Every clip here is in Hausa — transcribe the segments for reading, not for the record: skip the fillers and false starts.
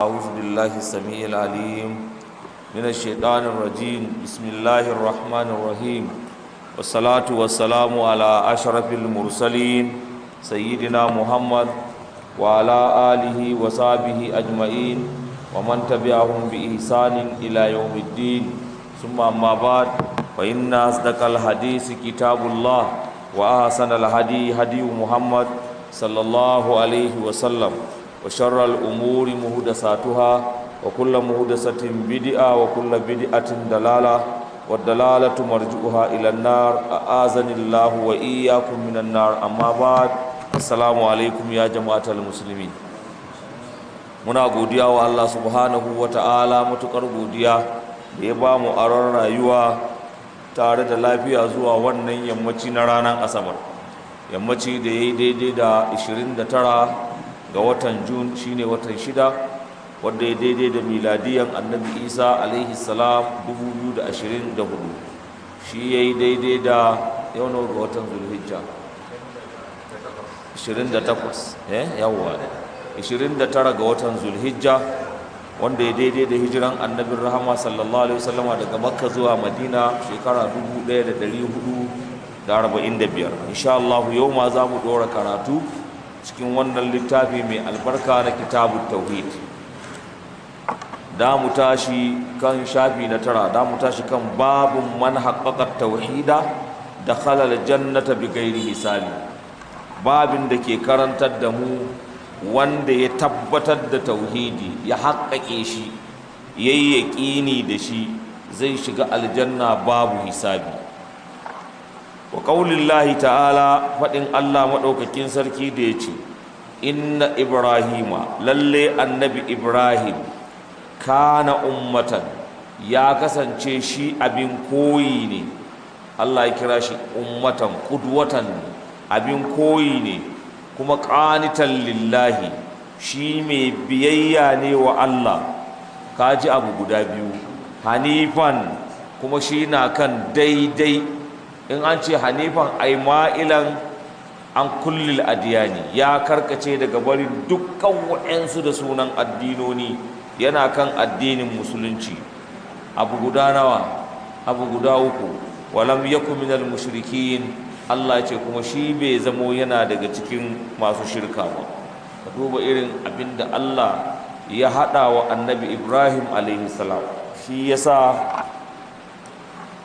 أعوذ بالله السميع العليم من الشيطان الرجيم. بسم الله الرحمن الرحيم، والصلاة والسلام على أشرف المرسلين سيدنا محمد وعلى آله وصحبه أجمعين ومن تبعهم بإحسان إلى يوم الدين. ثم أما بعد، فإن أصدق الحديث كتاب الله، وأحسن الهدي هدي محمد صلى الله عليه وسلم، وشر الأمور مهدساتها، وكل مهدسة بدعة، وكل بدعة دلالة، والدلالة مرجعها إلى النار، أعاذني الله وإياكم من النار. أما بعد، السلام عليكم يا جماعة المسلمين. Muna godiya wa Allah subhanahu wa ta'ala matuƙar godiya da ya ba mu aron rayuwa tare da lafiya zuwa wannan yammaci na ranar Asabar, yammaci da ya yi daidai da 29 ga watan June, shine watan shida, wadda ya daidai da miladiyan Annabi Isa alaihi salam 2024. Shi ya yi daidai da yau nawa ga watan Zulhijja? 28, yawwa, 29 ga watan Zulhijja, wanda ya daidai da hijiran Annabin rahama sallallahu alaihi wasallama daga Makka zuwa Madina shekara 1445. Insha Allah yau ma za mu dora karatu cikin wannan littafi mai albarka na Kitabut Tauhid. Da mu tashi kan shafi na 9, da mu tashi kan babun man haqqaqa tauhida dakhala aljannata bighairi hisabi. Babin da ke karantar da mu wanda ya tabbatar da tauhidi, ya haƙƙaƙe shi, ya yi yaƙini da shi, zai shiga aljanna babu hisabi. Wa ƙaulillahi ta'ala, faɗin Allah maɗaukakin sarki da ya ce, inna Ibrahima, lalle Annabi Ibrahim, kana ummatan, ya kasance shi abin koyi ne. Allah ya kira shi ummatan, qudwatan, abin koyi ne, kuma qanitan lillahi, shi mai biyayya ne wa Allah. Kaji abu guda biyu. Hanifan, kuma shi na kan daidai. In an ce hanifan, ai ma'ilan an kullil adiyani, ya karkace daga barin dukkan wa'yansu da sunan addinoni, yana kan addinin Musulunci. Abu guda nawa? Abu guda uku. Walam yaku minal mushrikin, Allah ya ce kuma shi bai zamo yana daga cikin masu shirka ba. Ka duba irin abinda Allah ya haɗa wa Annabi Ibrahim alaihi salam. Shi yasa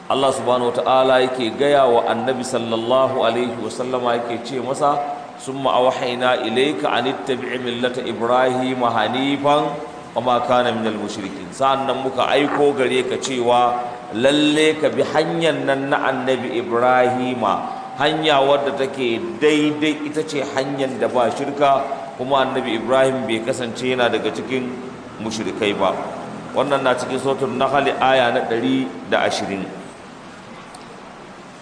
Allah subhanahu wata'ala yake gaya wa Annabi sallallahu alaihi wasallama, yake ce masa, summa awhayna ilayka an ittabi' millata Ibrahim hanifan wa ma kana minal mushrikin. Sa'annan muka aiko gare ka cewa lalle ka bi hanyar nan na Annabi Ibrahima, hanya wadda take daidai, ita ce hanyar da ba shirka, kuma Annabi Ibrahim bai kasance yana daga cikin mushrikai ba. Wannan na cikin Suratul Nahl, aya na 120.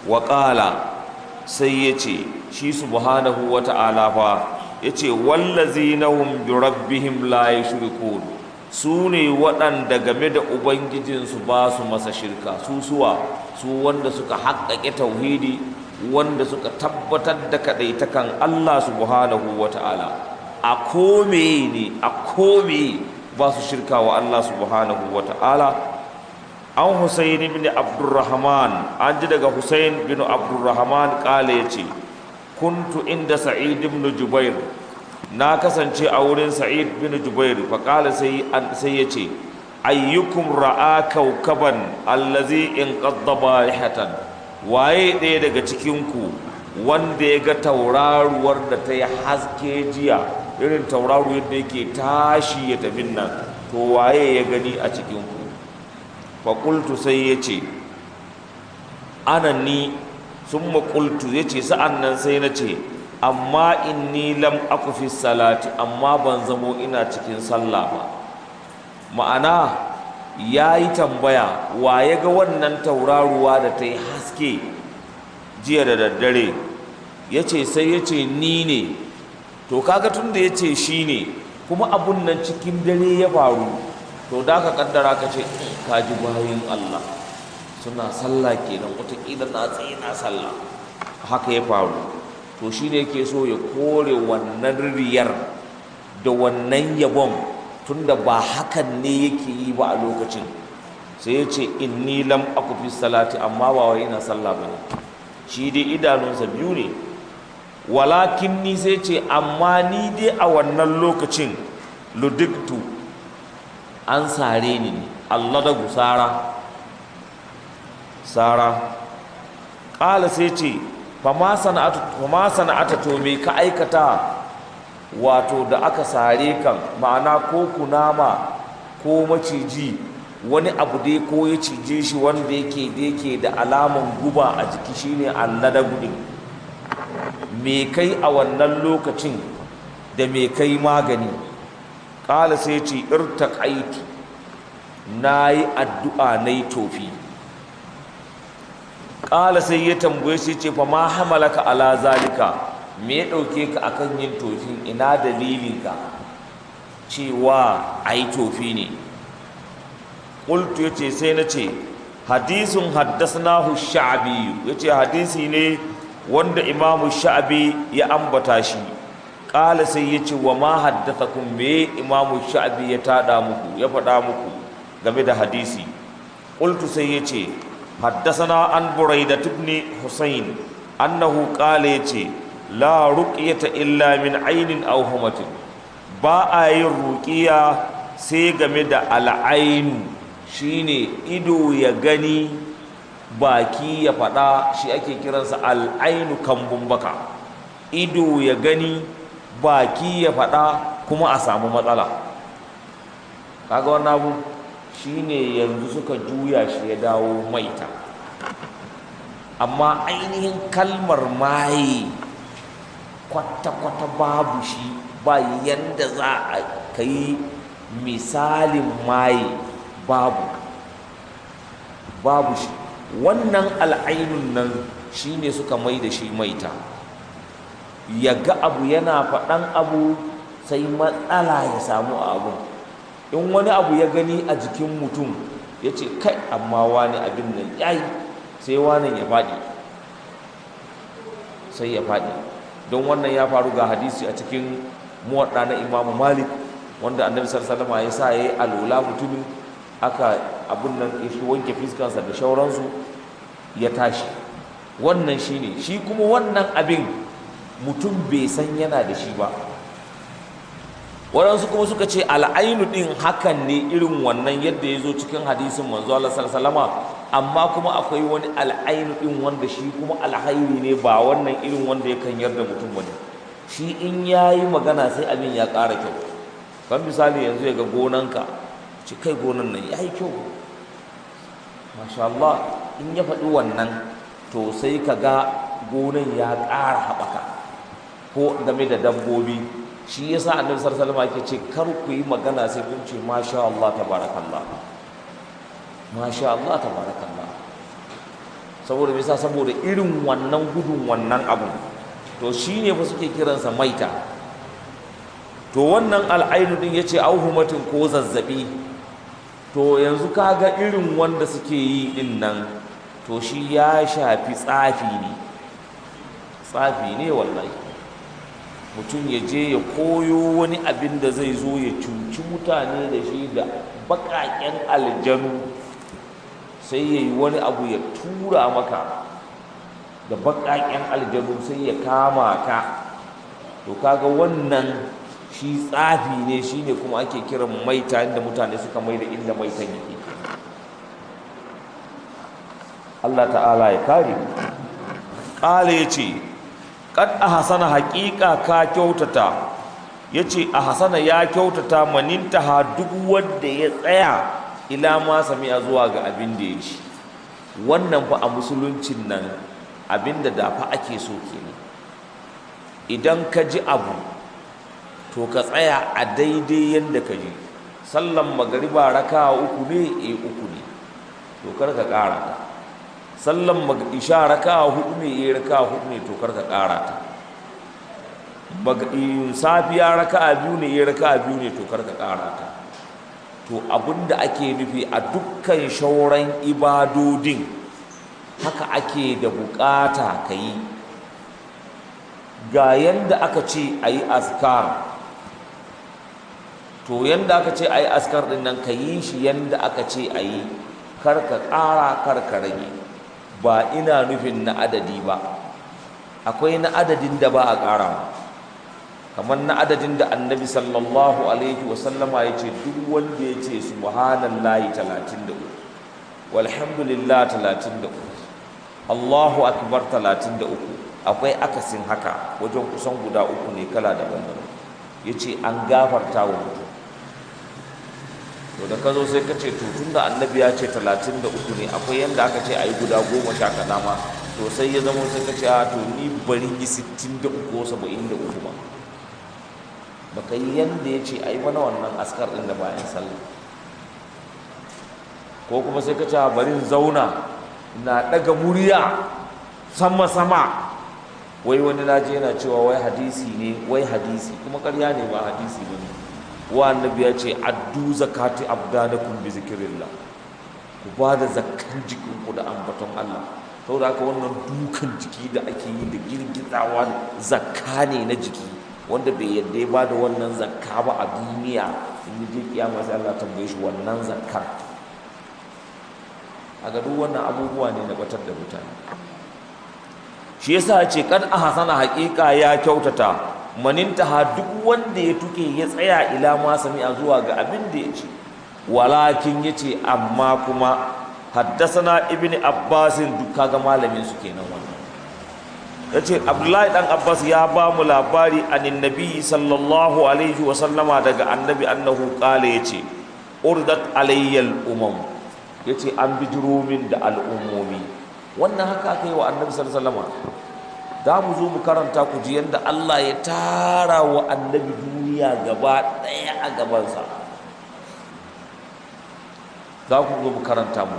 Wa qala, sai ya ce shi subhanahu wa ta'ala fa ya ce, wallazina hum bi rabbihim la yushrikun, su ne waɗanda game da ubangijinsu ba su masa shirka. Su suwa? Su wanda suka haƙƙaƙe tauhidi, wanda suka tabbatar da kaɗaitakan Allah subhanahu wa ta'ala a kome ne, a kome ba su shirka wa Allah subhanahu wa ta'ala. An Husayn ibn Abdurrahman, an ji daga Husayn bin Abdurrahman, kala, ya ce, kuntu inda Sa'id ibn Jubair, na kasance a wurin Sa'id bin Jubair, fa kala, sai ya ce, ayyukum ra'a kawkaban allazi inqadda barihatan? Waye ɗaya daga cikinku wanda ya ga tauraruwar da ta yi haske jiya, irin tauraro yadda yake tashi ya tafi nan? To waye ya gani a cikinku? Faƙultu, sai ya ce, ana, ni. Sun maƙultu, ya ce sa'an nan sai na ce, amma inni lam aku fi salati, amma ban zamo ina cikin sallah ba. Ma'ana, ya yi tambaya wa ya ga wannan tauraruwa da ta yi haske jiya da daddare. Ya ce, sai ya ce, ni ne. To kaga tun da ya ce shi ne, kuma abun nan cikin dare ya faru, to da ka kaddara ka ce ka ji bayin Allah suna sallah kenan, wataƙila na tsaye na sallah haka ya faru. To shi ne ke so ya kore wannan riyar da wannan yabon. Tunda ba hakan ne yake yi ba a lokacin. Sai ya ce inni lam aku fi salati, amma ba wai ina sallah bane, shi dai idanunsa biyu ne. Walakin ni, sai ce amma ni dai a wannan lokacin ludiktu, an sare ni ne. Allah da gusara sara. Ƙala, sai ce fama sana'ata, to me ka aikata wato da aka sare kan? Ma'ana ko kunama ko maciji, wani abu dai ko ya cije shi wanda yake da yake da alaman guba a jiki, shine Allah da gudun. Me kai a wannan lokacin da me kai magani? Ƙala, sai ce irtaqaitu, nayi addu'a, nayi tofi. Ƙala, sai ya tambaye shi, ce fa ma hamalaka ala zalika, me ya ɗauke ka akan yin tofin? Ina dalilinka cewa ai tofi ne? Qultu, yace sai na ce hadisun haddasnahu sha'bi, yace hadisi ne wanda Imamu Sha'bi ya ambata shi. Ƙala, sai yace wa ma haddathakum, me Imamu Sha'bi ya tada muku, ya faɗa muku game da hadisi? Qultu, sai yace haddasana an Buraidah ibn Husayn annahu qala, yace la ruqyata illa min ainin aw humatin, ba a yin ruqiya sai game da al'ainu, shine ido ya gani, baki ya faɗa, shi ake kiransa al'ainu, kambun baka. Ido ya gani, baki ya faɗa, kuma a samu matsala. Kaga wannan abu shine yanzu suka juya shi ya dawo maita, amma ainihin kalmar maye kwata-kwata babu shi. Ba yanda za a kai misalin maye, babu, babu shi. Wannan al'ainun nan shine suka mai da shi maita. Ya ga abu, yana faɗan abu, sai matsala ya samu a abun. In wani abu ya gani a jikin mutum, ya ce kai, amma wani abin nan yayi, sai wani ya faɗi, sai ya faɗi. Don wannan ya faru, ga hadisi a cikin Muwadda na Imamu Malik, wanda Annabi sallallahu alaihi wasallam ya sa yayi alola, mutumin aka abun nan ya wanke fiskansa da shauransu, ya tashi. Wannan shine shi kuma wannan abin mutum bai san yana da shi ba. Waɗansu kuma suka ce al'ainu ɗin hakan ne, irin wannan yadda ya zo cikin hadisin Manzo Allah sallallahu, amma kuma akwai wani al'ainu ɗin wanda shi kuma alhairi ne, ba wannan irin wanda yakan yarda mutum wani shi in yayi magana sai abin ya ƙara kyau. Kan misali yanzu ya ga gonanka, ci kai, gonan nan yayi kyau, masha Allah. In ya faɗi wannan, to sai ka ga gonan ya ƙara haɓaka. Ko game da dabbobi, shi yasa Annabi sallallahu alaihi wasallam yake ce kar ku yi magana sai kun ce masha Allah tabarakallah, masha Allah tabarakallah. Saboda me yasa? Saboda irin wannan gudun wannan abun. To shine fa suke kiransa maita. To wannan al'ainu din, yace auhumatin, ko zazzabi. To yanzu kaga irin wanda suke yi din nan, to shi ya shafi tsafi ne, tsafi ne wallahi. Mutum ya je ya koyo wani abin da zai zo ya cuci mutane da shi da baƙaƙen aljanu, sai ya yi wani abu ya tura maka da baƙaƙen aljanu, sai ya kama ka. To kaga wannan shi tsafi ne, shi ne kuma ake kiran maita, inda mutane suka mai da inda maitan yake. Allah ta'ala ya kare. Ƙala, ya ce kad a hasana, haƙiƙa ka kyautata. Ya ce a hasana, ya kyautata, manintaha, duk wanda ya tsaya, ila ma sami'a, zuwa ga abin da ya ci. Wannan fa a musuluncin nan abin da da fa ake so kenan. Idan ka ji abu, to ka tsaya a daidai yadda ka ji. Sallan magariba raka uku ne? E, uku ne, to kar ka ƙara ta. Sallan isha raka hudu ne? E, raka hudu ne, to kar ka ƙara ta. Safiya raka biyu ne? E, raka biyu ne, to kar ka ƙara ta. To abinda ake nufi a dukkan shauran ibadodin, haka ake da bukata ka yi. Ga yanda aka ce a yi azkar. To yanda aka ce ayi askar din nan, ka yi shi yanda aka ce ayi, kar ka ƙara, kar ka rage. Ba ina nufin na adadi ba, akwai na adadin da ba a ƙara, kamar na adadin da Annabi sallallahu alaihi wasallama ya ce duk wanda ya ce subhanallahi 33, walhamdulillah 33, Allahu akbar 33, akwai akasin haka wajen kusan guda uku ne kala daban-daban, ya ce an gafarta wa mutum. To da ka zo sai ka ce, to tunda Annabi ya ce 33 ne, akwai yanda aka ce a yi guda 10 kaza ma, to sai ya zama sai ka ce, a to ni bari yi 63 ko 73 ba. Baka yi yanda ya ce a yi mana wannan askar ɗin da bayan sallah. Ko kuma sai ka ce, bari in zauna na ɗaga murya sama-sama. Wai wani naji yana cewa wai hadisi ne, wai hadisi, kuma ƙarya ne, ba hadisi ba ne. Wa Annabi ya ce, addu zakati abdanakum bi zikrillah, ku ba da zakkan jikinku da ambaton Allah. Saboda haka wannan dukan jiki da ake yi da girgizawa zakka ne na jiki. Wanda bai yadda ya bada wannan zakka ba a duniya, in je kiyama sai Allah tambaye shi wannan zakkar. A ga duk wannan abubuwa ne na batar da mutane. Shi yasa ce kad ahsana, haƙiƙa ya kyautata, manintaha, duk wanda ya tuke ya tsaya, ila ma sami'a, zuwa ga abin da ya ce. Walakin, yace amma kuma, haddasana ibn Abbasin, duk kaga malamin su kenan wannan, yace Abdullahi dan Abbas ya ba mu labari, anin nabi sallallahu alaihi wa sallama, daga Annabi, annahu qala, yace urdat alayyal umam, yace an bijiro min da al'ummomi. Wannan haka aka yi wa Annabi sallallahu alaihi wasallama. Za mu zo mu karanta ku ji yadda Allah ya tara wa Annabi duniya gaba ɗaya a gabansa. Za ku zo mu karanta mu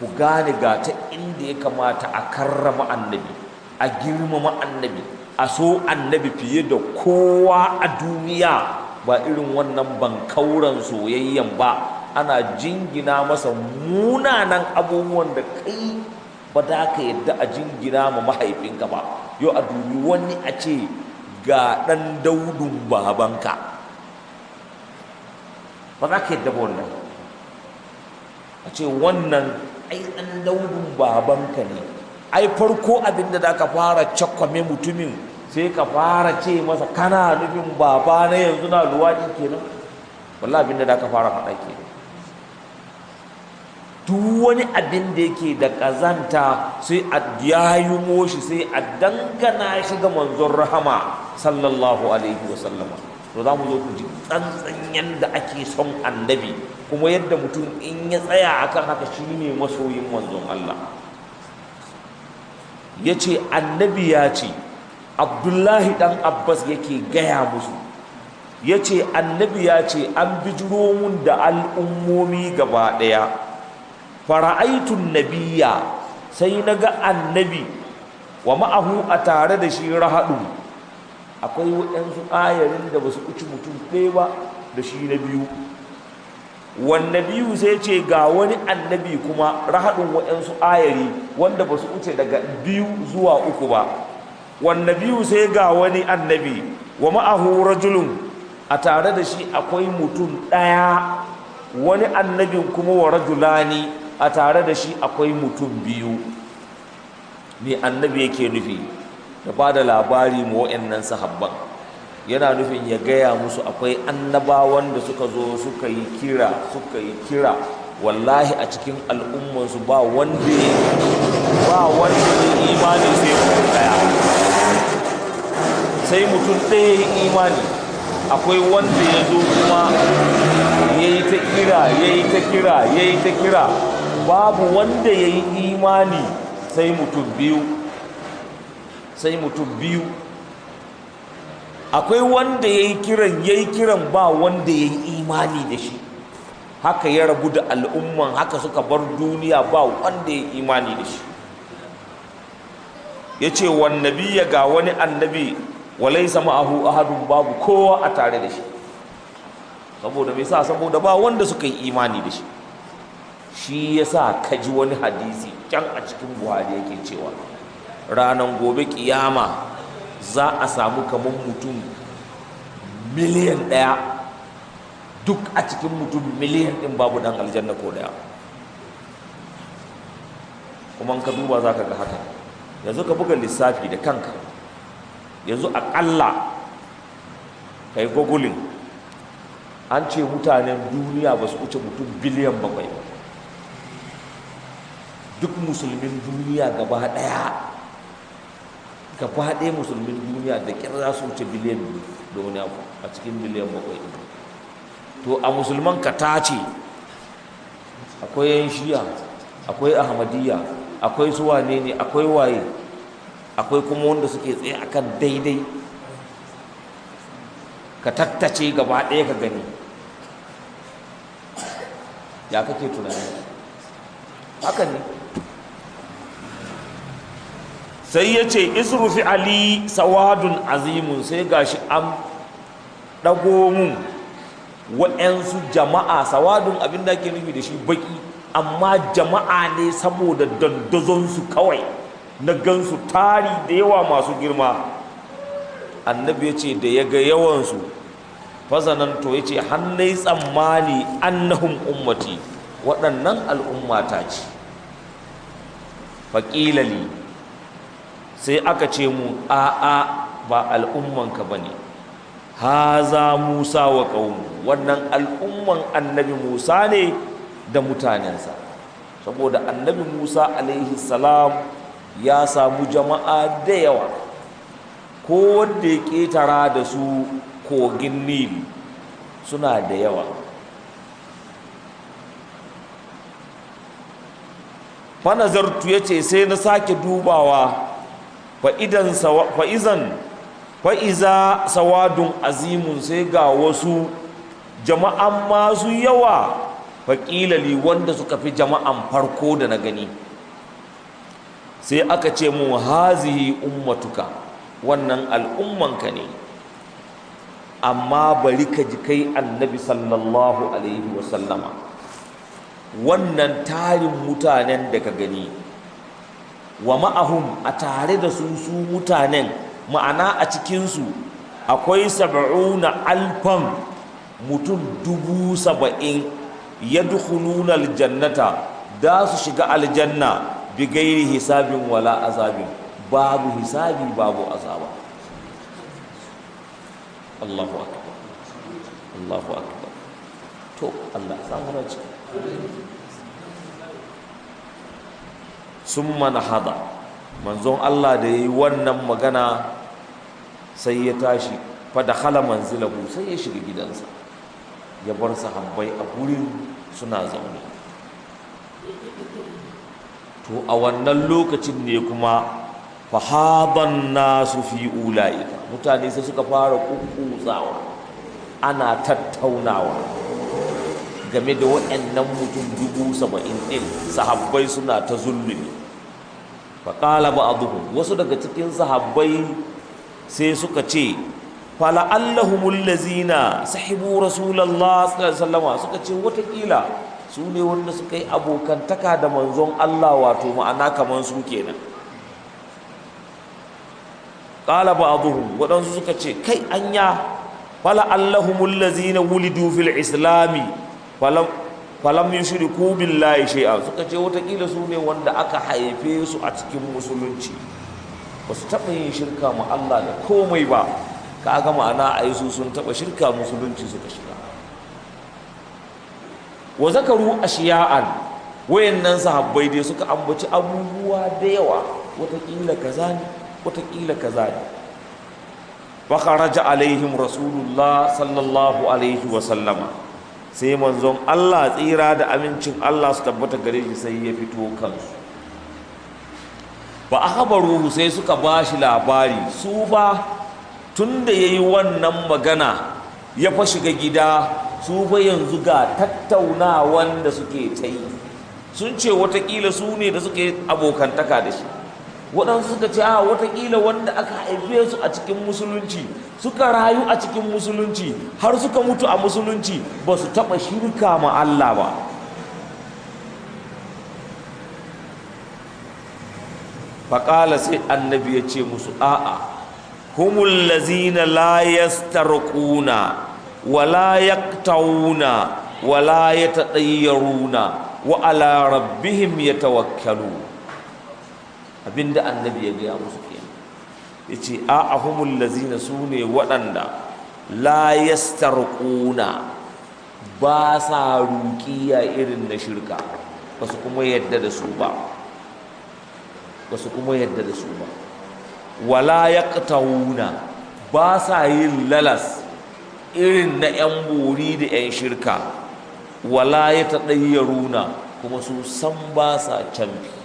ku gane ga ta inda ya kamata a karrama Annabi, a girmama Annabi, a so Annabi fiye da kowa a duniya, ba irin wannan bankauran soyayyen ba, ana jingina masa munanan abubuwan da kai ba da ka yadda a jingina ma mahaifinka ba. Yau a dubi wani a ce ga ɗan daudun babanka, ba za ka yadda ba. Wannan a ce wannan ai ɗan daudun babanka ne, ai farko abinda da ka fara cakwame mutumin, sai ka fara ce masa, kana nufin baba na yanzu na luwaɗi kenan? Wallahi abinda da ka fara faɗa kenan. Duk wani abin da yake da ƙazanta sai a yayumo shi, sai a dangana shi ga Manzon rahama sallallahu alaihi wasallama. To za mu zo ku ji tsantsan yanda ake son Annabi, kuma yadda mutum in ya tsaya akan haka shine masoyin Manzon Allah. Ya ce Annabi ya ce, Abdullahi dan Abbas yake gaya musu, ya ce Annabi ya ce an bijiro mun da al'ummomi gaba ɗaya. Fara'aitun nabiya, sai na ga Annabi, wa ma'ahu, a tare da shi, rahadu, akwai waɗansu ayarin da ba su kuci mutum ɗaya ba da shi na biyu. Wanne biyu? Sai ce ga wani annabi kuma rahadun, waɗansu ayari wanda ba su wuce daga biyu zuwa uku ba. Wanne biyu? Sai ga wani annabi, wa ma'ahu rajulun, a tare da shi akwai mutum ɗaya. Wani annabin kuma, wa rajulani, a tare da shi akwai mutum biyu. Me Annabi yake nufi da ba da labari ma wa'annan sahabban? Yana nufin ya gaya musu akwai annabawan da suka zo suka yi kira, suka yi kira, wallahi a cikin al'ummansu ba wanda ya imani sai mutum ɗaya, sai mutum ɗaya ya imani. Akwai wanda ya zo kuma ya yi ta kira, ya yi ta kira, ya yi ta kira, babu wanda ya yi imani sai mutum biyu, sai mutum biyu. Akwai wanda ya yi kiran, ya yi kiran, ba wanda ya yi imani da shi. Haka ya rabu da al'umman, haka suka bar duniya ba wanda ya yi imani da shi. Ya ce wannabi ya ga wani annabi, walaisa ma'ahu ahadun, babu kowa a tare da shi. Saboda me sa? Saboda ba wanda suka yi imani da shi. Shi yasa ka ji wani hadisi can a cikin Buhari yake cewa ranar gobe kiyama za a samu kamar mutum 1 miliyan. Duk a cikin mutum miliyan ɗin babu ɗan aljanna ko ɗaya. Kuma in ka duba za ka ga haka. Yanzu ka buga lissafi da kanka, yanzu aƙalla ka yi gogulin, an ce mutanen duniya ba su wuce mutum 7 biliyan ba. Duk musulmin duniya gaba ɗaya, gaba ɗaya musulmin duniya da ƙyar za su wuce 2 biliyan da wani abu a cikin 7 biliyan ɗin. To a musulman ka tace, akwai yan Shi'a, akwai Ahmadiyya, akwai su wane ne, akwai waye, akwai kuma wanda suke tsaye akan daidai. Ka tattace gaba ɗaya ka gani, ya kake tunani? Haka ne. Sai ya ce iz rufi'a li sawadun azimun, sai gashi an ɗago mun wa'yansu jama'a. Sawadun, abin da ake nufi da shi baki, amma jama'a ne saboda dandazonsu kawai na gansu tari da yawa masu girma. Annabi ya ce da ya ga yawansu, fazanantu, ya ce hannai tsammani, annahum ummati, waɗannan al'ummata ce. Faƙila li, sai aka ce mu, a'a, ba al'ummanka ba ne, haza Musa wa ƙaumu, wannan al'umman Annabi Musa ne da mutanensa, saboda Annabi Musa alaihi salam ya samu jama'a da yawa, ko wanda ya ƙetara da su kogin Nil suna da yawa. Fanazartu, ya ce sai na sake dubawa, fa'izan fa'iza sawadun azimun, sai ga wasu jama'an masu yawa. Faƙilali, wanda suka fi jama'an farko da na gani. Sai aka ce mu, hazihi ummatuka, wannan al'ummanka ne, amma bari ka ji kai Annabi sallallahu alaihi wasallama, wannan tarin mutanen da ka gani, wa ma'ahum, a tare da su su mutanen, ma'ana a cikinsu akwai 70,000, mutum 70,000, yadkhuluna aljannata, da su shiga aljanna, bi gairi hisabin wala azabin, babu hisabi, babu azaba. Allahu akbar, Allahu akbar. To Allah samu na ciki. Summa nahada, manzon Allah da yayi wannan magana sai ya tashi, fa dakhala manzilahu, sai ya shiga gidansa, ya bar sahabbai a gurin suna zaune. To a wannan lokacin ne kuma fahadan nasu fi ula'ika, mutane sai suka fara kukkutsawa ana tattaunawa game da waɗannan mutum 70,000 ɗin. Sahabbai suna ta zulumi. Faƙala ba'aduhum, wasu daga cikin sahabbai sai suka ce, fala'allahumul lazina sahibu rasulallah sallallahu alaihi wasallama, suka ce watakila su ne wanda suka yi abokantaka da manzon Allah, wato ma'ana kaman su kenan. Qala ba'dhum, waɗansu suka ce, kai anya, fala'allahumul lazina wulidu fil islami falam falam yushriku billahi shay'a, suka ce watakila su ne wanda aka haife su a cikin musulunci, ba su taɓa yin shirka ma Allah da komai ba. Kaga ma'ana ai su sun taɓa shirka, musulunci suka shiga. Wa zakaru ashiya'an, wayannan sahabbai dai suka ambaci abubuwa da yawa, watakila kaza ne, watakila kaza ne. Fa kharaja alaihim rasulullah sallallahu alaihi wa sallama, sai manzon Allah tsira da amincin Allah su tabbata gare shi sai ya fito kansu. Ba akhbaruhu, sai suka bashi labari, su fa tunda yayi wannan magana ya fa shiga gida, su fa yanzu ga tattaunawan da suke ta yi. Sun ce watakila su ne da suke abokantaka da shi. Waɗansu suka ce a watakila wanda aka haife su a cikin musulunci, suka rayu a cikin musulunci har suka mutu a musulunci, ba su taɓa shirka ma Allah ba. Faƙala, sai Annabi ya ce musu, a'a, humul lazina la yastarquna Wala yaqtauna wala yatatayyaruna wa ala rabbihim yatawakkalu. Abinda annabi ya gaya musu kenan, yace a ahumul lazina, sune waɗanda la yastarquna, ba sa ruqiya irin na shirka, ba su kuma yadda da su ba, ba su kuma yadda da su ba. Wala yaqtauna, ba sa yin lalas irin na 'yan bori da 'yan shirka. Wala yatadayyaruna, kuma su san ba sa canfi.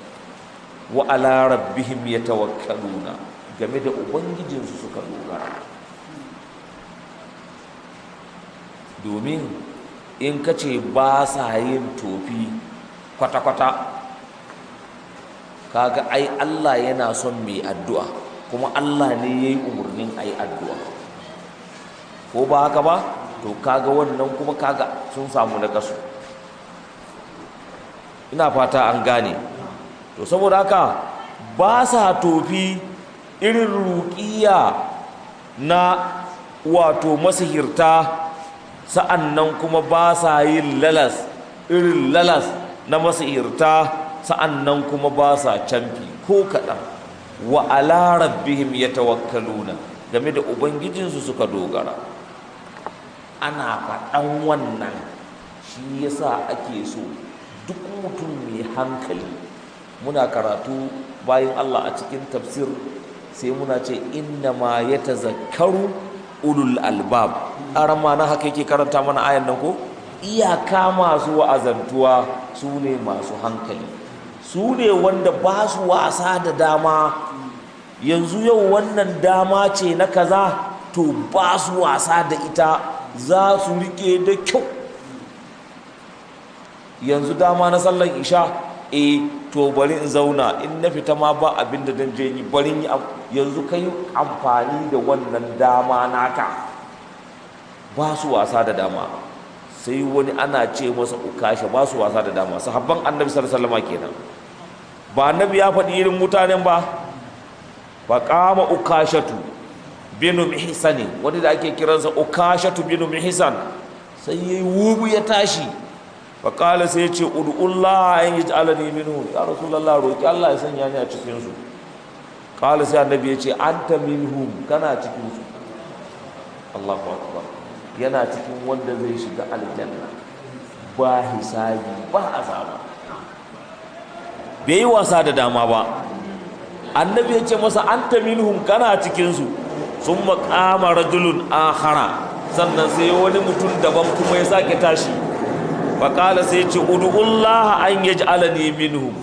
Wa ala rabbihim yatawakkaluna, game da ubangijinsu suka dogara. Domin in ka ce ba sa yin tofi kwata-kwata, kaga ai Allah yana son mai addu'a, kuma Allah ne ya yi umarnin a yi addu'a, ko ba haka ba? To kaga wannan kuma kaga sun samu na kasu. Ina fata an gane. To saboda haka ba sa tofi irin ruƙiya na wato masihirta, sa'annan kuma ba sa yin lalas irin lalas na masihirta, sa'annan kuma ba sa canfi ko kaɗan. Wa ala rabbihim yatawakkaluna, game da ubangijinsu suka dogara. Ana faɗan wannan shi yasa ake so duk mutum mai hankali. Muna karatu bayan Allah a cikin tafsir, sai muna ce inna ma yatazakkaru ulul albab. Aran ma na haka yake karanta mana ayan nan ko? Iyaka masu wa'azantuwa su ne masu hankali, su ne wanda ba su wasa da dama. Yanzu yau wannan dama ce na kaza, to ba su wasa da ita, za su rike da kyau. Yanzu dama na sallan isha, to bari in zauna, in na fita ma ba abin da dan je yi, bari yi. Yanzu kai amfani da wannan dama naka. Ba su wasa da dama. Sai wani ana ce masa Ukasha, ba su wasa da dama. Sahabban annabi sallallahu alaihi wasallam kenan. Ba annabi ya faɗi irin mutanen ba. Fa qama Ukashatu binu Mihsan, wani da ake kiransa Ukashatu binu Mihsan, sai yayi wubu ya tashi. Fa qala, sai ya ce ud'ullah an yaj'alani minhu, ya rasulullah, roki Allah ya sanya ni a cikin su. Qala, sai annabi ya ce anta minhum, kana cikin su. Allahu akbar. Yana cikin wanda zai shiga aljanna ba hisabi ba azaba. Bai yi wasa da dama ba. Annabi ya ce masa anta minhum, kana cikin su. Sun maƙama rajulun akhara, sannan sai wani mutum daban kuma ya sake tashi. Faƙala, sai ce ud'ullah an yaj'alani minhum,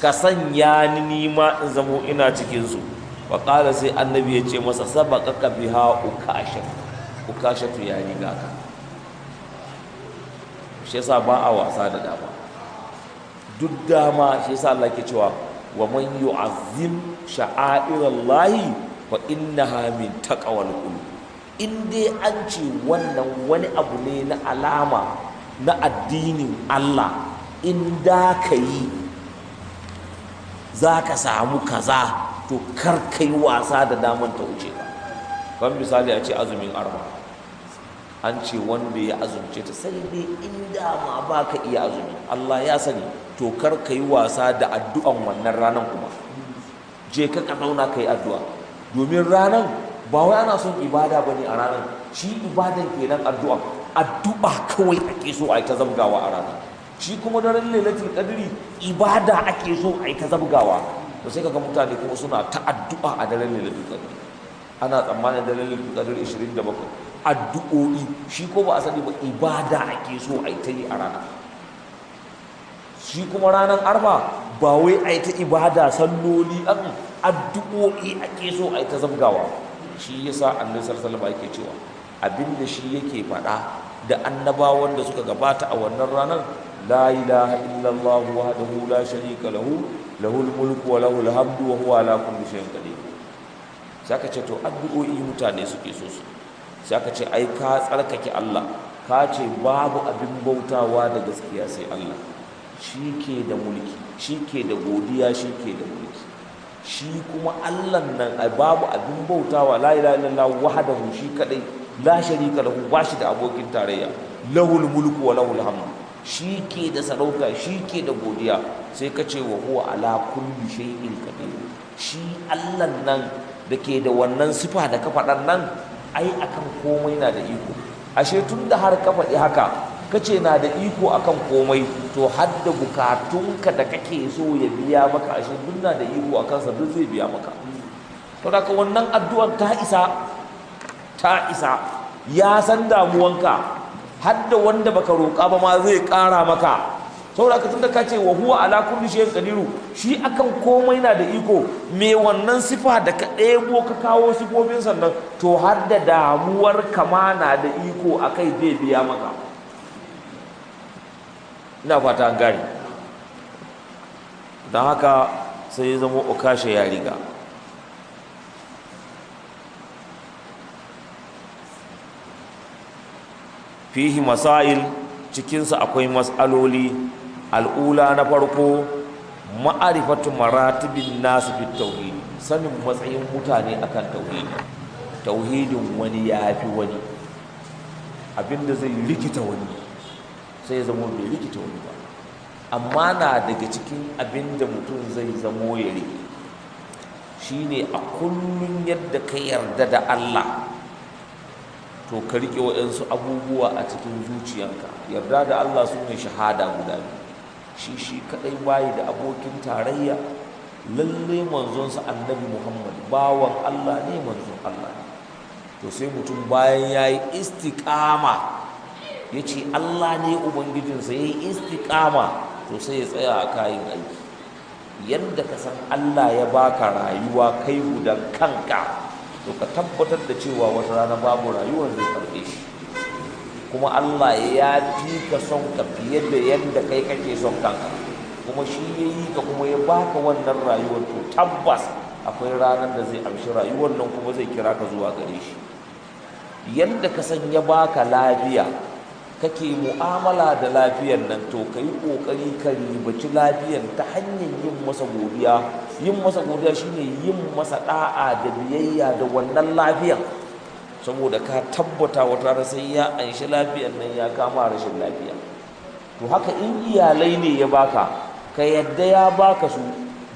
ka sanya ni nima in zamo ina cikin su. Faƙala, sai annabi ya ce masa sabaqaka biha Ukasha, Ukashatu ya riga ka. Shi yasa ba a wasa da dama, duk dama. Shi yasa Allah ke cewa wa man yu'azzim sha'airallahi fa innaha min taqwal qulub. In dai an ce wannan wani abu ne na alama na addinin Allah, in da ka yi za ka samu kaza, to kar ka yi wasa da daman ta wuce ka. Kan misali a ce azumin Arfa, an ce wanda ya azumce ta, sai dai in dama ba ka iya azumi, Allah ya sani, to kar ka yi wasa da addu'an wannan ranan. Kuma je ka ka zauna ka yi addu'a, domin ranan ba wai ana son ibada ba ne a ranan. Shi ibadan kenan addu'a, addu'a kawai ake so a yi ta zabgawa a ranan. Shi kuma daren Lailatul Qadri ibada ake so a yi ta zabgawa. To sai kaga mutane kuma suna ta addu'a a daren Lailatul Qadri. Ana tsammanin daren Lailatul Qadri 27 addu'o'i, shi ko ba a sani ba ibada ake so a yi ta yi a rana. Shi kuma ranar Arfa ba wai a yi ta ibada salloli, an addu'o'i ake so a yi ta zabgawa. Shi yasa annabi sallallahu alaihi wasallam yake cewa abinda shi yake faɗa da annabawan da suka gabata a wannan ranar: la ilaha illallah wahdahu la sharika lahu, lahul mulku wa lahul hamdu wa huwa ala kulli shay'in qadir. Sai aka ce to addu'o'i mutane suke so su, sai aka ce ai ka tsarkake Allah, ka ce babu abin bautawa da gaskiya sai Allah, shi ke da mulki, shi ke da godiya, shi ke da mulki. Shi kuma Allah nan ai babu abin bautawa, la ilaha illallah wahdahu, shi kadai. La sharika lahu, ba shi da abokin tarayya. Lahul mulku wa lahul hamd, shi ke da sarauta, shi ke da godiya. Sai ka ce wa huwa ala kulli shay'in qadir. Shi Allah nan da ke da wannan sifa da ka faɗan nan, ai akan komai na da iko. Ashe tun da har ka faɗi haka, ka ce na da iko akan komai, to har da bukatunka da kake so ya biya maka, ashe duk na da iko akan sa, duk zai biya maka. To da wannan addu'ar ta isa, ta isa. Ya san damuwanka, har da wanda baka roƙa ba ma zai ƙara maka. Saboda ka tunda ka ce wa huwa ala kulli shay'in qadiru, shi akan komai na da iko, me wannan sifa da ka ɗebo ka kawo sifofin sannan, to har da damuwar kama na da iko akai, zai biya maka. Ina fata an gane. Don haka sai ya zama Okashe ya riga. Fihi masail, cikinsa akwai mas'aloli. Al'ula, na farko, ma'arifatu maratibin nasu fi tauhidi, sanin matsayin mutane akan tauhidi. Tauhidin wani ya fi wani, abinda zai rikita wani sai ya zama bai rikita wani ba. Amma na daga cikin abinda mutum zai zamo ya rike shine, a kullum yadda ka yarda da Allah, to ka riƙe waɗansu abubuwa a cikin zuciyanka. Yarda da Allah su ne shahada guda biyu: shi shi kaɗai, bayi da abokin tarayya, lalle manzonsa Annabi Muhammad bawan Allah ne, manzon Allah ne. To sai mutum bayan ya yi istiƙama, ya ce Allah ne ubangijinsa, ya yi istiƙama, to sai ya tsaya a kayan aiki. Yadda ka san Allah ya baka rayuwa kai gudan kanka, to ka tabbatar da cewa wata rana babu rayuwar, zai karɓe shi. Kuma Allah ya fi ka son ka fiye da yadda kai kake son kanka, kuma shi ya yi ka kuma ya baka wannan rayuwar. To tabbas akwai ranar da zai amshi rayuwar nan, kuma zai kira ka zuwa gare shi. Yadda ka san ya baka lafiya kake mu'amala da lafiyar nan, to ka yi ƙoƙari ka ribaci lafiyar ta hanyar yin masa godiya. Yin masa godiya shine yin masa da'a da biyayya da wannan lafiyar, saboda ka tabbata wata rana sai ya anshi lafiyar nan, ya kama rashin lafiya. To haka in iyalai ne ya baka, ka yadda ya baka su,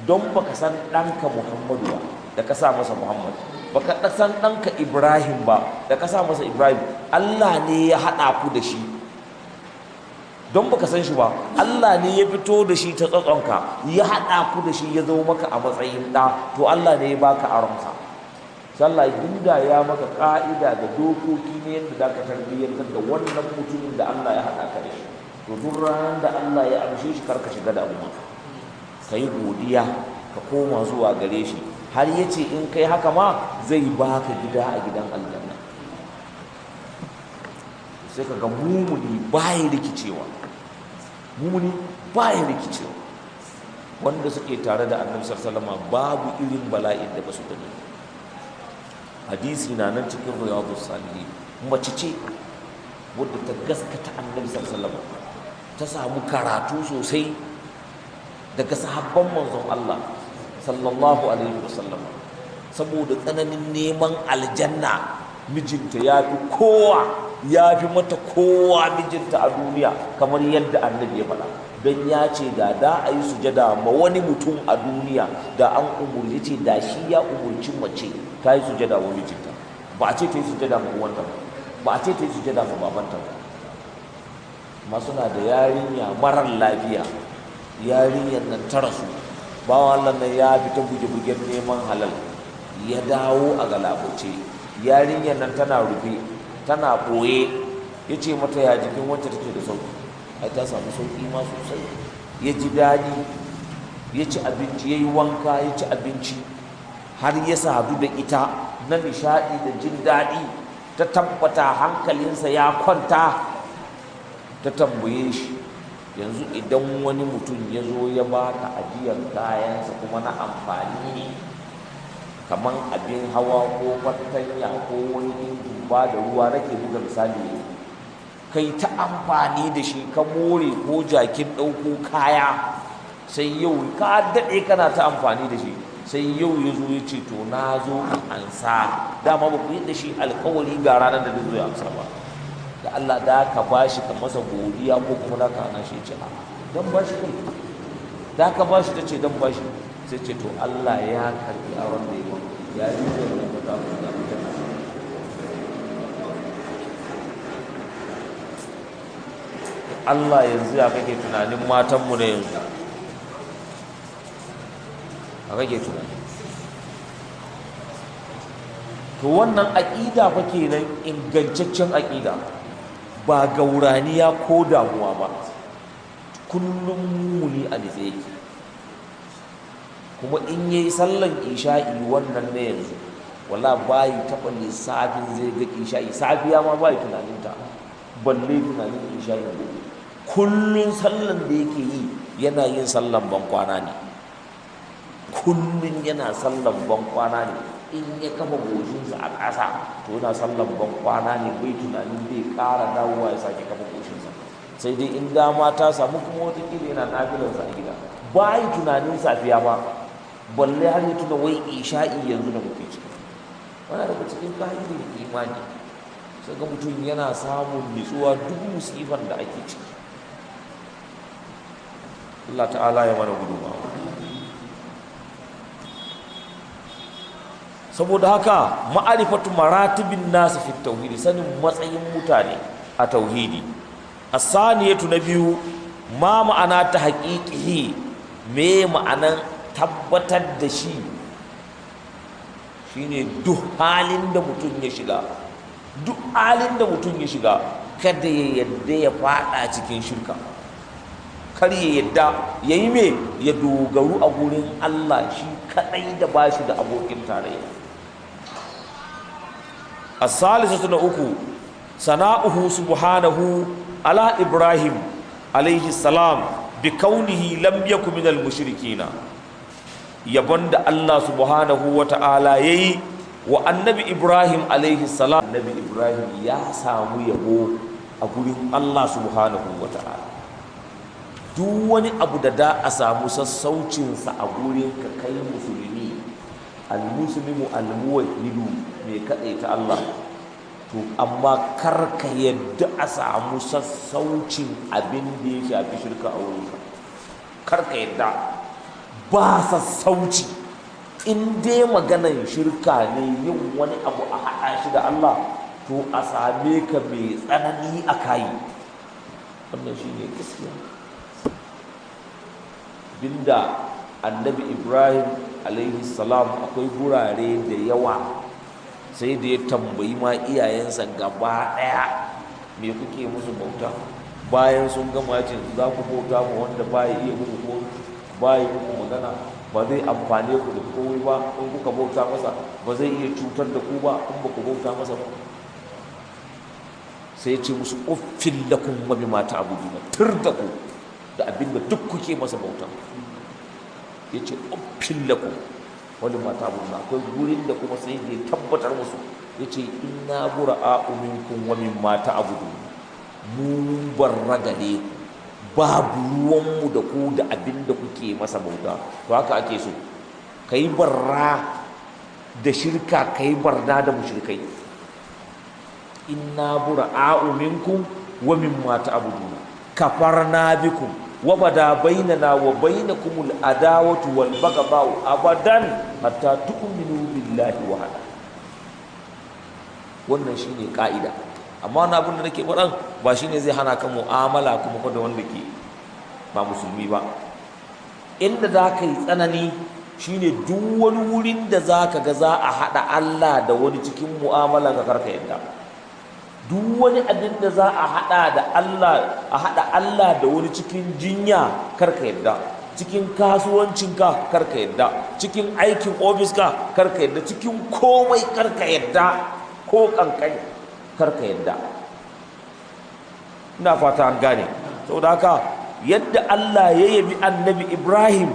don baka san ɗanka Muhammadu ba da ka sa masa Muhammad, baka san ɗanka Ibrahim ba da ka sa masa Ibrahim. Allah ne ya haɗa ku da shi, don baka san shi ba. Allah ne ya fito da shi ta tsatsonka, ya haɗa ku da shi, ya zo maka a matsayin ɗa. To Allah ne ya baka aronsa. Sallah dinda ya maka ka'ida da dokoki ne yadda za ka tarbiyyantar da wannan mutumin da Allah ya haɗa ka da shi. To duk ranar da Allah ya amshe shi, kar ka shiga damuwa, ka yi godiya, ka koma zuwa gare shi. Har ya ce in kai haka ma zai baka gida a gidan aljanna. Sai ka ga mumuni baya rikicewa, mumuni baya rikicewa. Wanda suke tare da Annabi sallallahu alaihi wasallam, babu irin bala'in da basu gani. Hadisi na nan cikin Riyadus Salihin. Mace ce wadda ta gaskata Annabi sallallahu alaihi wasallam, ta samu karatu sosai daga sahabban manzon Allah sallallahu alaihi wasallam. Saboda tsananin neman aljanna, mijinta ya fi kowa, ya fi mata kowa mijinta a duniya, kamar yadda Annabi ya faɗa, don ya ce da da a yi sujada ma wani mutum a duniya, da an umurci ce da shi ya umurci mace ta yi sujada wa mijinta. Ba a ce ta yi sujada ma uwanta ba, ba a ce ta yi sujada ma babanta ba. Amma suna da yarinya marar lafiya. Yarinyar nan ta rasu. Bawan Allah nan ya fita buge-bugen neman halal, ya dawo a galabace. Yarinyar nan tana rufe, tana ɓoye. Ya ce mata, "Ya jikin wancan?" Take, "Da sauki, ai ta samu sauki ma sosai." Ya ji daɗi, ya ci abinci, ya yi wanka, ya ci abinci, har ya sadu da ita na nishaɗi da jin daɗi. Ta tabbata hankalinsa ya kwanta. Ta tambaye shi, "Yanzu idan wani mutum ya zo ya baka ajiyar kayansa, kuma na amfani ne, kamar abin hawa ko fartanya ko wani injin ba da ruwa, nake buga misali, kai ta amfani da shi ka more, ko jakin ɗauko kaya, sai yau ka daɗe kana ta amfani da shi, Sai yau ya zo ya ce to na zo in ansa. Dama ba ku yi da shi alkawari ga ranar da zai zo ya amsa ba. Da Allah da ka bashi ka masa godiya ko kuma da ka hana shi? Ya ce a dan bashi kai da ka bashi. Ta ce dan bashi. Sai ce to Allah ya karbi auren da ya yi ya yi da ba ta da. Allah yanzu ya kake tunanin matanmu na yanzu? A kake tunani? To wannan aƙida fa kenan, ingantaccen aƙida, ba gauraniya ko damuwa ba. Kullum muni a nitse yake, kuma in yayi sallan isha'i wannan na yanzu, wala bayi taɓa lissafin zai ga isha'i safiya ma, bayi tunaninta balle tunanin isha'i gobe. Kullun sallan da yake yi, yana yin sallan bankwana ne. Kullun yana sallan bankwana ne. In ya kafa goshinsa a ƙasa, to yana sallan bankwana ne, bai tunanin zai ƙara dawowa ya sake kafa goshinsa, sai dai in dama ta samu kuma watakila yana nafilansa a gida. Ba yi tunanin safiya ba, balle har ya tuna wai isha'i yanzu da muke ciki. Wani daga cikin ƙa'idar imani, sai ga mutum yana samun nutsuwa duk musifan da ake ciki. Allah ta'ala ya mana gudunmawa. Saboda haka, ma'arifatu maratibin nasu fi tauhidi, sanin matsayin mutane a tauhidi. Asaniyatu, na biyu, ma ma'ana ta haƙiƙihi? Me ma'anan tabbatar da shi? Shine duk halin da mutum ya shiga, duk halin da mutum ya shiga, kada ya yadda ya fada cikin shirka. Kar ya yadda ya yi me ya dogaru a gurin Allah shi kadai da bashi da abokin tarayya. Asalisatu, na uku, sana'uhu subhanahu ala Ibrahim alaihi salam bi kaunihi lam yakun minal mushrikina. Yabon da Allah subhanahu wa ta'ala yayi wa Annabi Ibrahim alaihi salam. Annabi Ibrahim ya samu yabo a gurin Allah subhanahu wa ta'ala. Duk wani abu da da a samu sassaucinsa a gurin ka kai musulmi, almuslimu almuwahhidu, mai kaɗaita Allah, to amma kar ka yadda a samu sassaucin abin da ya shafi shirka a wurinka. Kar ka yadda, ba sassauci. In dai maganan shirka ne, yin wani abu a haɗa shi da Allah, to a same ka mai tsanani a kayi. Wannan shi ne gaskiya. Binda Annabi Ibrahim alaihi salam, akwai gurare da yawa sai da ya tambayi ma iyayensa gaba ɗaya, me kuke musu bauta? Bayan sun gama ce, za ku bauta ma wanda baya iya muku ko baya muku magana, ba zai amfane ku da komai ba in kuka bauta masa, ba zai iya cutar da ku ba in ba ku bauta masa ba. Sai ya ce musu, uffin lakum wa bima ta'buduna, tur da ku da abin da duk kuke masa bauta. Ya ce uffin lakum wa bima ta'buduna. Akwai gurin da kuma sai da ya tabbatar musu, ya ce inna bura'a'u minkum wa mimma ta'budun, mu barra gare ku, babu ruwanmu da ku da abin da kuke masa bauta. To haka ake so ka yi barra da shirka, ka yi barna da mushrikai. Inna bura'a'u minkum wa mimma ta'buduna kafarna bikum wa bada bainana wa bainakumul adawatu wal baghdau abadan hatta tu'minu billahi wahda. Wannan shine ka'ida. Amma wannan abin da nake faɗan ba shine zai hana ka mu'amala kuma fa da wanda ke ba musulmi ba. Inda za ka yi tsanani shine duk wani wurin da za ka ga za a haɗa Allah da wani cikin mu'amala ka, karka yadda. Duk wani abin da za a haɗa da Allah, a haɗa Allah da wani cikin jinya, karka yadda. Cikin kasuwancinka, karka yadda. Cikin aikin ofis ka, karka yadda. Cikin komai, karka yadda, ko kankani, karka yadda. Ina fata an gane. Saboda haka, yadda Allah ya yabi Annabi Ibrahim,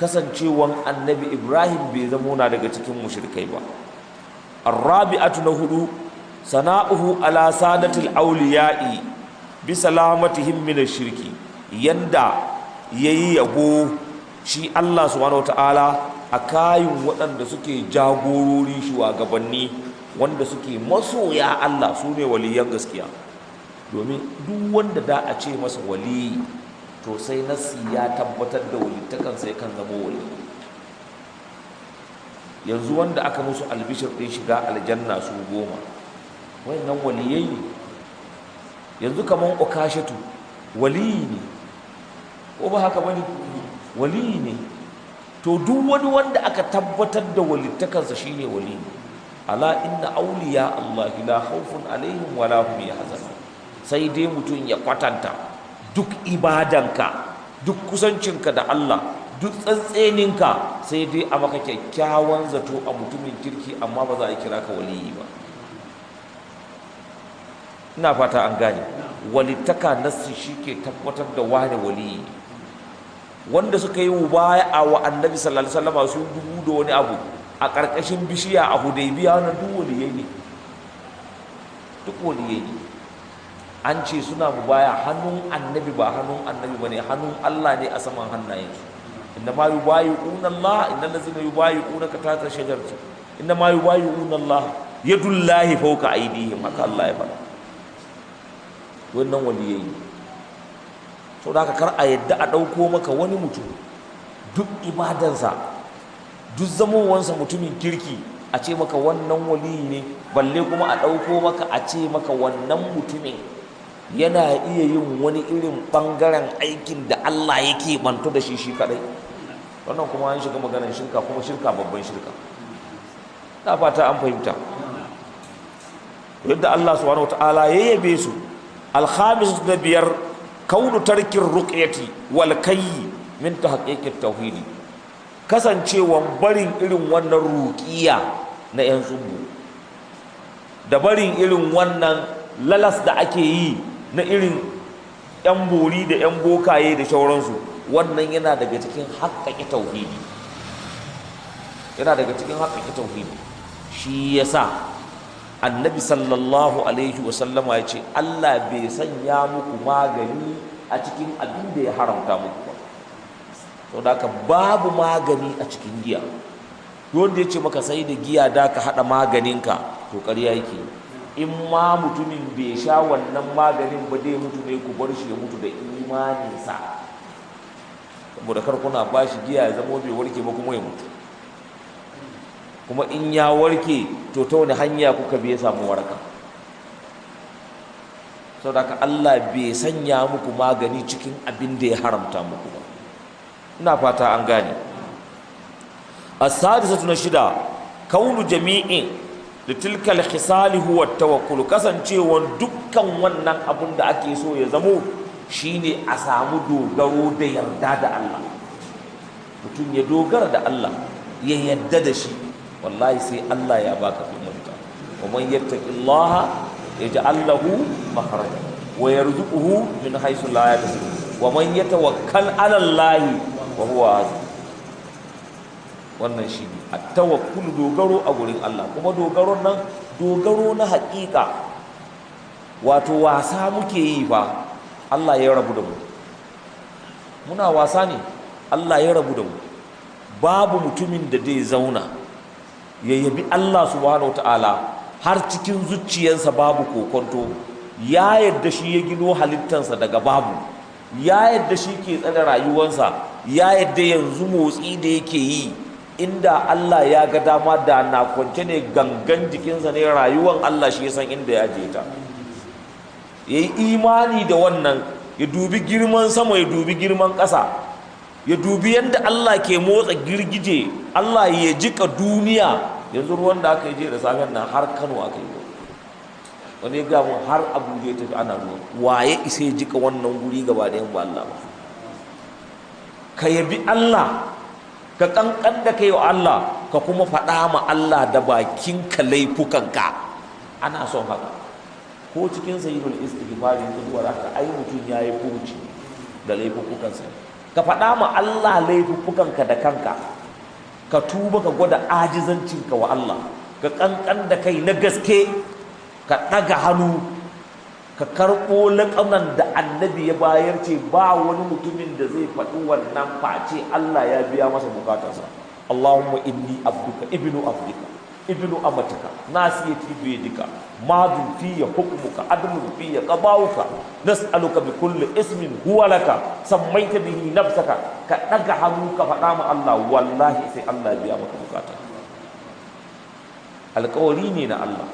kasancewan Annabi Ibrahim bai zama na daga cikin mushrikai ba. Arrabi'atu, na hudu, sana'uhu ala sadatil awliya'i bi salamatihim min shirki. Yanda yayi yabo Shi Allah subhanahu wataala a kayin waɗanda suke jagorori, shugabanni wanda suke masoya Allah, su ne waliyan gaskiya. Domin duk wanda da a ce masa waliyi, to sai nassi ya tabbatar da walittakan sai kan zama wali. Yanzu wanda aka musu albishir ɗin shiga aljanna su 10, wayannan waliyai ne. Yanzu kaman Okashatu waliyi ne, ko ba haka bane? Waliyi ne. To duk wani wanda aka tabbatar da walittakansa shine waliyi. Ala inna awliya Allahi la khawfun alaihim wa la hum yahzanun. Sai dai mutum ya kwatanta duk ibadanka, duk kusancinka da Allah, duk tsantseninka, sai dai a maka kyakkyawan zato a mutumin kirki, amma ba za a kira ka waliyi ba. Ina fata an gane. Walittaka nassi shi ke tabbatar da wane waliyi. Wanda suka yi mubaya'a wa Annabi sallallahu alaihi wasallam su dubu da wani abu a ƙarƙashin bishiya a Hudaybiya, wannan duk waliyai ne, duk waliyai ne. An ce suna mubaya hannun Annabi, ba hannun Annabi bane, hannun Allah ne a saman hannayensu. Inna ma yubayi'una Allah, innal ladzina yubayi'unaka tahta shajarati inna ma yubayi'una Allah yadullahi fawqa aydihim. Haka Allah ya faɗa. Wannan waliyai ne. Sau da haka kar a yadda a ɗauko maka wani mutum, duk ibadansa, duk zamowansa mutumin kirki, a ce maka wannan waliyi ne. Balle kuma a ɗauko maka a ce maka wannan mutumin yana iya yin wani irin ɓangaren aikin da Allah yake bantu da shi shi kaɗai. Wannan kuma an shiga maganar shirka, kuma shirka babban shirka. Na fata an fahimta yadda Allah subhanahu wataala ya yabe su. Alhamis, na biyar, kaunu tarkin ruqyati wal kayyi min tahqiqit tauhidi. Kasancewan barin irin wannan ruqiya na yan tsubbu, da barin irin wannan lalas da ake yi na irin yan bori da yan bokaye da shauransu, wannan yana daga cikin haƙƙaƙe tauhidi, yana daga cikin haƙƙaƙe tauhidi. Shi yasa Annabi sallallahu alaihi wasallama ya ce Allah bai sanya muku magani a cikin abin da ya haramta muku ba. Sau da haka babu magani a cikin giya. Wanda ya ce maka sai da giya da ka haɗa maganinka, to ƙarya yake. In ma mutumin bai sha wannan maganin ba dai mutu ne, ku bar shi ya mutu da imaninsa, saboda kar kuna ba shi giya ya zama bai warke ba kuma ya mutu. Kuma in ya warke, to ta wani hanya kuka biya samu waraka? Saboda haka Allah bai sanya muku magani cikin abin da ya haramta muku ba. Ina fata an gane. As-sadisatu, na shida, kaunu jami'in da tilkal khisali huwa tawakkul. Kasancewan dukkan wannan abun da ake so ya zamo shine a samu dogaro da yarda da Allah. Mutum ya dogara da Allah, ya yarda da shi, wallahi sai Allah ya baka mafita. Wa man yattaqillaha yaj'al lahu makhraja wa yarzuquhu min haythu la yahtasib wa man yatawakkal 'ala Allah wa huwa. Wannan shi ne at-tawakkul, dogaro a gurin Allah. Kuma dogaron nan dogaro na haƙiƙa. Wato wasa muke yi fa, Allah ya rabu da mu. Muna wasa ne, Allah ya rabu da mu. Babu mutumin da zai zauna ya yabi Allah subhanahu ta'ala har cikin zuciyarsa babu kokonto, ya yadda shi ya gino halittansa daga babu, ya yadda shi ke tsare rayuwarsa, ya yadda yanzu motsi da yake yi, inda Allah ya ga dama da na kwance ne, gangan jikinsa ne, rayuwan Allah shi ya san inda ya ajiye ta. Ya yi imani da wannan, ya dubi girman sama, ya dubi girman ƙasa, ya dubi yadda Allah ke motsa girgije, Allah ya jika duniya. Yanzu ruwan da aka yi jiya da safen nan, har Kano aka yi, wani ya ga mun har Abuja ya tafi ana ruwa. Waye isa ya jika wannan guri gaba da yan ba Allah ba? Ka yabi Allah, ka kankan da kai wa Allah, ka kuma faɗa ma Allah da bakinka laifukanka. Ana son haka. Ko cikin sayyidul istighfar yanzu zuwa haka, ai mutum yayi furuci da laifukansa. Ka faɗa ma Allah laifukanka da kanka, ka tuba, ka gwada ajizancinka wa Allah, ka kankan da kai na gaske, ka ɗaga hannu. Ka karɓo laƙanan da annabi ya bayar, ce ba wani mutumin da zai faɗi wannan face Allah ya biya masa bukatarsa. Allahumma inni abduka ibnu abdika ibnu amatika nasiyati biyadika, madin fiya hukmuka, adlun fiya qada'uka, nas'aluka bi kulli ismin huwa laka sammaita bihi nafsaka. Ka daga hannu ka faɗa ma Allah, wallahi sai Allah ya biya maka bukata. Alƙawari ne na Allah.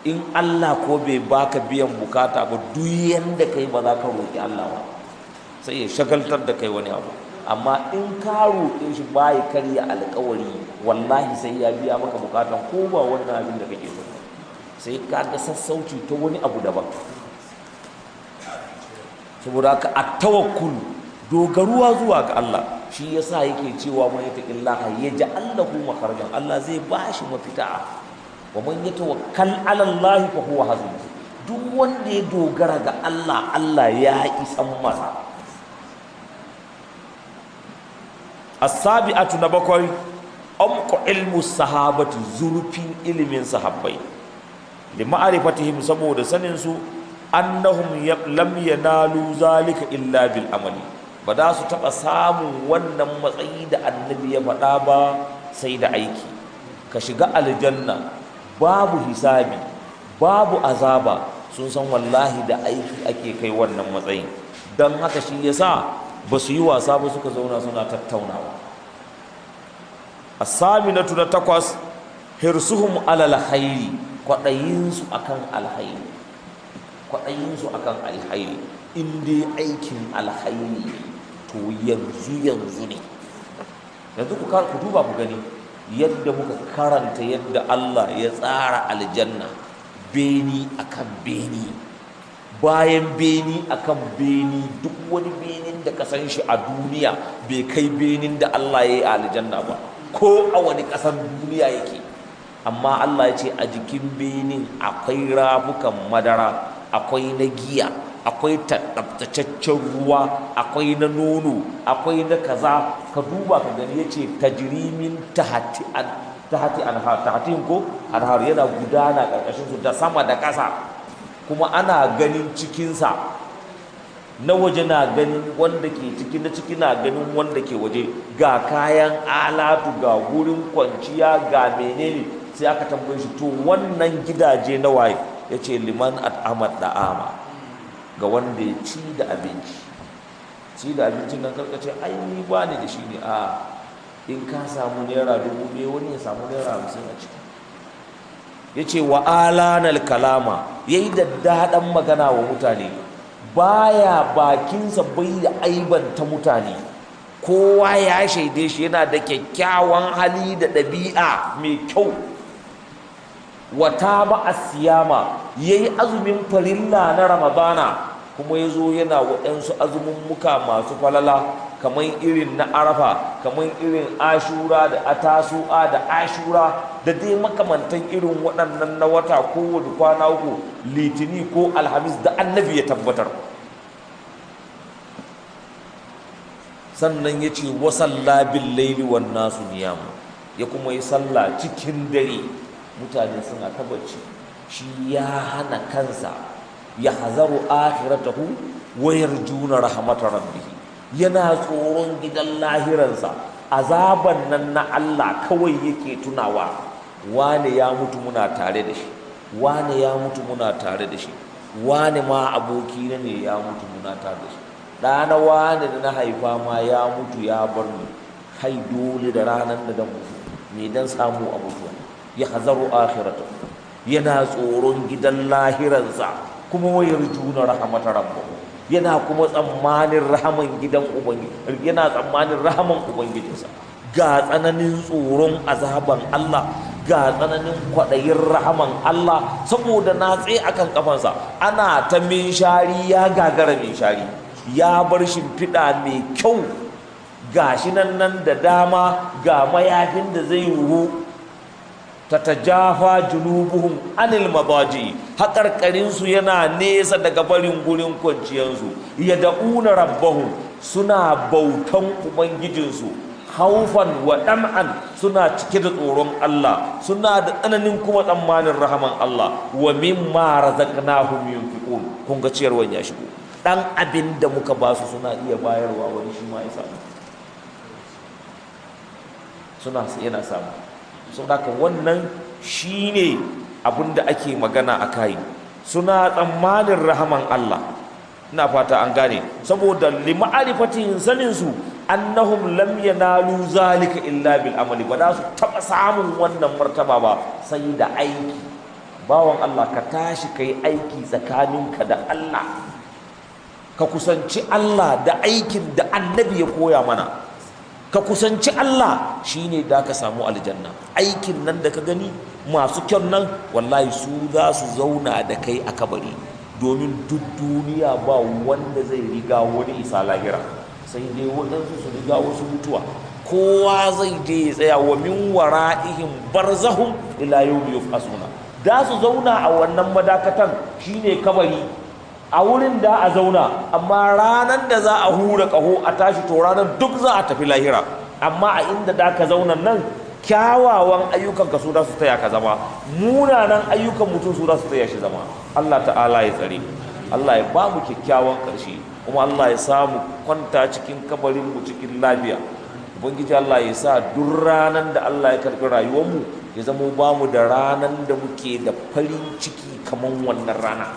In Allah ko bai baka biyan bukata ba, duk yanda kai ba za ka roƙi Allah ba, sai ya shagaltar da kai wani abu. Amma in ka roƙe shi, bai karya alƙawari, wallahi sai ya biya maka bukatan, ko ba wannan abin da kake so, sai ka ga sassauci ta wani abu daban. Saboda haka at-tawakkul, dogaruwa zuwa ga Allah, shi yasa yake cewa man yattaqillaha yaj'al lahu makharajan, Allah zai bashi mafita. Wa man yatawakkal ala Allah fa huwa hasbuh. Duk wanda ya dogara ga Allah, Allah ya isan masa. As-sabi'atu, na bakwai, amqu ilmu sahabati, zurfin ilimin sahabbai, li ma'rifatihim, saboda sanin su, annahum lam yanalu zalika illa bil amali. Ba za su taɓa samun wannan matsayi da annabi ya faɗa ba sai da aiki. Ka shiga aljanna babu hisabi, babu azaba, sun san wallahi da aiki ake kai wannan matsayin. Don haka shi yasa ba su yi wasa ba, suka zauna suna tattaunawa. Asaminatu, na takwas, hirsuhum alal khairi, kwaɗayinsu akan alkhairi, kwaɗayinsu akan alkhairi. In dai aikin alkhairi ne, to yanzu yanzu ne. Yanzu ku duba ku gani yadda muka karanta yadda Allah ya tsara aljanna, beni akan beni, bayan beni akan beni. Duk wani benin da ka san shi a duniya bai kai benin da Allah ya yi a aljanna ba, ko a wani ƙasan duniya yake. Amma Allah ya ce a jikin benin akwai rafukan madara, akwai na giya, akwai tsabtataccen ruwa, akwai na nono, akwai na kaza. Ka duba ka gani, ya ce tajrimin tahati an tahati anhar, tahatin ko anhar, yana gudana ƙarƙashin su da sama da ƙasa, kuma ana ganin cikinsa. Na waje na ganin wanda ke ciki, na ciki na ganin wanda ke waje. Ga kayan alatu, ga gurin kwanciya, ga menene. Sai aka tambaye shi, to wannan gidaje na waye? Ya ce liman at'amad da'ama, ga wanda ya ci da abinci. Ci da abincin nan, karkace ai ni ba ni da shi ne. A in ka samu ₦1000, wani ya samu ₦50 a ciki. Ya ce wa alanal kalama, ya yi daddaɗan magana wa mutane, baya bakinsa bai da aibanta mutane. Kowa ya shaide shi yana da kyakkyawan hali da ɗabi'a mai kyau. Wata ba a siyama, ya yi azumin farilla na Ramadana, kuma ya zo yana waɗansu azumummuka masu falala, kamar irin na Arafa, kamar irin Ashura da Atasu'a da Ashura da dai makamantan irin waɗannan na wata, kowane kwana 3, Litini ko Alhamis, da annabi ya tabbatar. Sannan ya ce wasalla bil laili wan nasu niyamu, ya kuma yi sallah cikin dare, mutane suna ta bacci. Shi ya hana kansa, ya hazaru akhiratahu wa yarjuna rahmatar rabbih, yana tsoron gidan lahiransa, azaban nan na Allah kawai yake tunawa. Wane ya mutu muna tare da shi, wane ya mutu muna tare da shi, wane ma aboki na ne ya mutu muna tare da shi, ɗana wane da na haifa ma ya mutu ya bar ni. Hai, dole da ranar da dan mutu, me dan samu a mutuwa? Ya hazaru akhiratahu, yana tsoron gidan lahiransa, kuma wayar juna rahmatar rabbahu, yana kuma tsammanin rahaman gidan ubangiji, yana tsammanin rahaman ubangijinsa. Ga tsananin tsoron azaban Allah, ga tsananin kwaɗayin rahaman Allah. Saboda na tsaye akan kafansa, ana ta minshari, ya gagara minshari, ya bar shimfiɗa mai kyau, gashi nan nan da dama, ga mayafin da zai ruhu. Tatajafa junubuhum anil madaji, haƙarƙarinsu yana nesa daga barin gurin kwanciyarsu. Yad'una rabbahum, suna bautan ubangijinsu, Haufan wa dam'an, suna cike da tsoron Allah, suna da tsananin kuma tsammanin rahaman Allah. Wa mimma razaqnahum yunfiqun. Kun ga ciyarwan ya shigo, dan abin da muka ba su suna iya bayarwa, wani shi ma ya samu, suna yana samu. Saboda haka wannan shine abin da ake magana a kai, suna tsammanin rahaman Allah. Ina fata an gane. Saboda lima'arifatin, sanin su, annahum lam yanalu zalika illa bil amali, ba za su taba samun wannan martaba ba sai da aiki. Bawan Allah, ka tashi kai aiki tsakaninka da Allah, ka kusanci Allah da aikin da annabi ya koya mana. Ka kusanci Allah shine da ka samu aljanna. Aikin nan da ka gani masu kyan nan, wallahi su za su zauna da kai a kabari, domin duk duniya ba wanda zai riga wani isa lahira, sai dai waɗansu su riga wasu mutuwa. Kowa zai je ya tsaya, wa min wara'ihim barzahum ila yawmi yub'asuna. Da su zauna a wannan madakatan, shine kabari, a wurin da a zauna. Amma ranar da za a hura ƙaho a tashi, to ranar duk za a tafi lahira. Amma a inda da ka zauna nan, kyawawan ayyukan ka su da su taya ka zama, munanan ayyukan mutum su da su taya shi zama. Allah ta'ala ya tsare, Allah ya ba mu kyakkyawan ƙarshe, kuma Allah ya samu kwanta cikin kabarin mu cikin lafiya. Ubangiji Allah ya sa duk ranar da Allah ya karɓi rayuwarmu, ya zama ba mu da ranar da muke da farin ciki kamar wannan rana.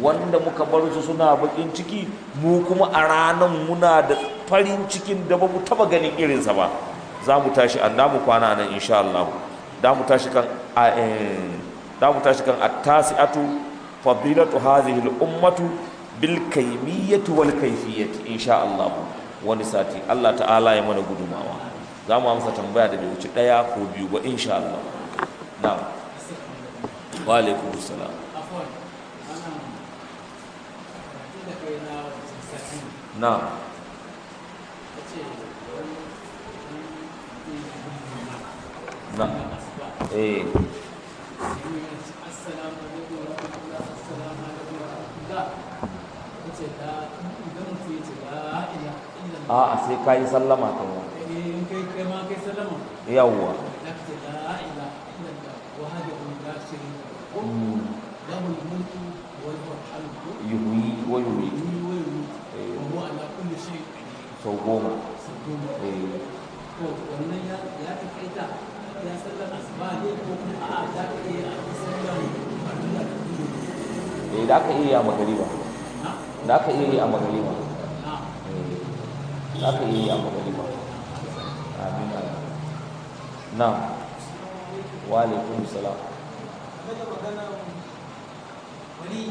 Wanda muka bar su suna bakin ciki, mu kuma a ranar muna da farin cikin da ba mu taba ganin irinsa ba. Za mu tashi an damu kwana nan insha Allah. Da mu tashi kan at-tasi'atu, fadilatu hadhihi al-ummatu bil kaymiyyati wal kayfiyyati, insha Allah wani sati. Allah ta'ala ya mana gudumawa. Za mu amsa tambaya da bai wuce ɗaya ko biyu ba insha Allah. Na'am, wa alaikumus salam. Afwan, wannan karatun da kai na wancan satin, Na'am. ka ce wani mutum ya bin liman Na'am. sallar asuba, sai ya ce assalamu alaikum wa rahmatullah, assalamu alaikum wa rahmatullah. Ka ce la, idan mutum ya ce la ilaha illallah. A'a, sai ka yi sallama ta wa. Eh, in kai ma kai sallama, Yawwa. za ka ce la ilaha illallah wahdahu la sharika lahu, lahul mulku wa lahul hamdu, Yuhyi wa yumiit. yuhyi wa yumiitu, Eh. wa huwa ala kulli shay'in qadir. Sau 10. Sau 10. Eh. To wannan ya taƙaita ya sallar asuba ne, ko kuma a'a, za ka iya a sallar farilla da kullum? Eh, da aka iya yi a magariba. Na. Da aka iya yi a magariba. Na. Eh, da aka iya yi a magariba. Amin amin. Na'am, wa alaikum salam. Game da maganar wali.